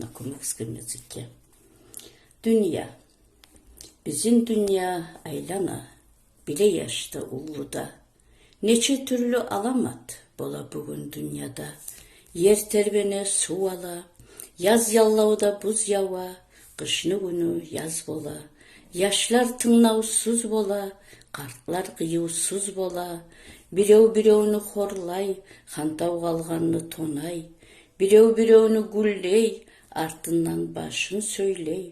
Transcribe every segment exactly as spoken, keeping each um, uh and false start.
на кумыкском языке. Дюнья. Бизин дюнья айлана, биле яш да, уллу да. Нече тюрлю аламат бола бугюн дюньяда. Ер тербене, сув ала, яз яллавда буз ява, къышны гюню яз бола. Яшлар тынглавсуз бола, къартлар къыйывсуз бола. Бирев биревню хорлай, хантав къалгъанны тонай. Бирев биревню гюллей, артындан башын сёйлей.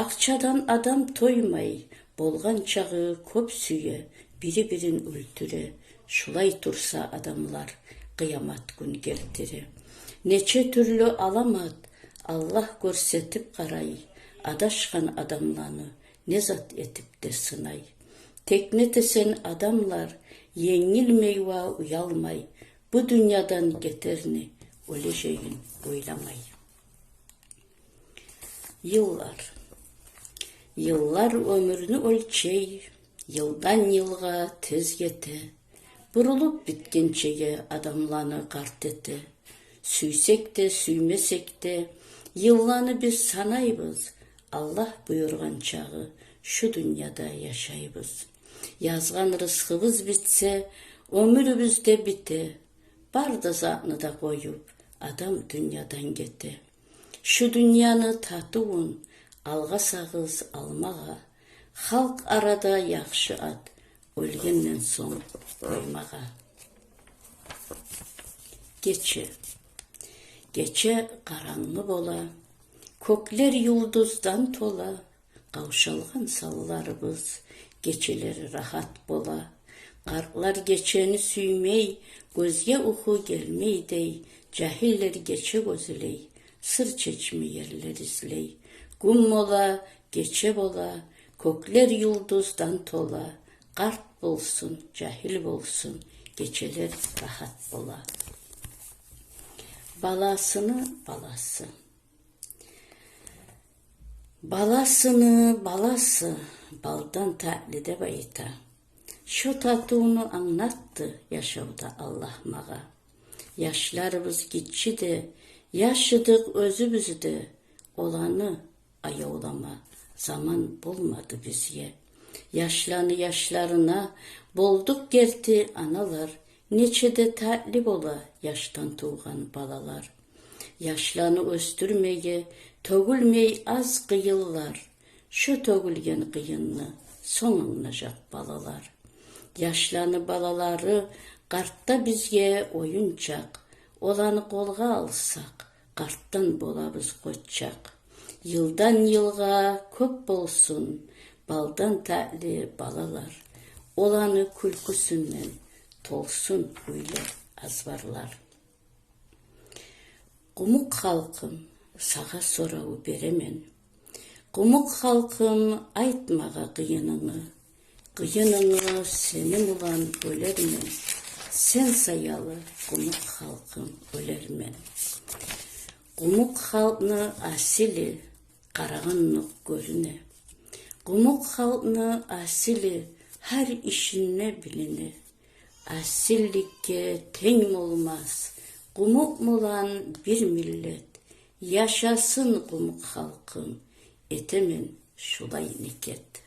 Акъчадан адам тоймай, болгъан чагъы кёп сюе, бири-бирин оьлтюре. Шулай турса адамлар, къыямат гюн гелтире. Нече тюрлю аламат Аллагь гёрсетип къарай, адашгъан адамланы не зат этип де сынай. Текме-тесен адамлар енгилмей ва уялмай, бу дюньядан гетерни оьлежегин ойламай. Йыллар. Йыллар оьмюрню оьлчей, йылдан йылгъа тез гете. Бурулуп битгенчеге адамланы къарт эте. Сюйсек де, сюймесек де, йылланы биз санайбыз. Аллагь буюргъан чагъы шу дюньяда яшайбыз. Язгъан рызкъыбыз битсе, оьмюрюбюз де бите. Бар да затны да къоюп, адам дюньядан гете. Шу дюньяны татывун алгъасагъыз алмагъа. Халкъ арада яхшы ат оьлгенден сонг къоймагъа. Гече. Гече къарангы бола, кёклер юлдуздан тола. Къавшалгъан санларыбыз, гечелер рагьат бола. Къартлар гечени сюймей, гёзге юху гелмей дей. Жагьиллер гече гёзлей, сыр чечме ерлер излей. Гюн бола, гече бола, кёклер юлдуздан тола. Къарт болсун, жагьил болсун, гечелер рагьат бола. Баласыны баласы. Баласыны баласы балдан татли деп айта. Шо татывну англатды яшавда Аллагь магъа. Яшларыбыз гиччи де, яш эдик оьзюбюз де, оланы аявлама заман болмады бизге. Яшланы яшларына болдукъ герти аналар, нече де татли бола яшдан тувгъан балалар. Яшланы оьсдюрмеге тёгюлмей аз къыйынлар. Шо тёгюлген къыйынны сонг англажакъ балалар. Яшланы балалары къартда бизге оюнчакъ. Оланы къолгъа алсакъ, къартдан болабыз къоччакъ. Йылдан йылгъа кёп болсун балдан татли балалар. Оланы кюлкюсюнден толсун уьйлер, азбарлар. Къумукъ халкъым, сагъа сорав беремен. Къумукъ халкъым, айт магъа къыйынынгны. Къыйынынгны сени булан бёлермен. Сен саялы, къумукъ халкъым, оьлермен. Къумукъ халкъны асили къарагъанлыкъ гёрюне. Къумукъ халкъны асили гьар ишинде билине. Асилликге тенг болмас къумукъ булан бир миллет. Яшасын къумукъ халкъым, этемен шулай никет.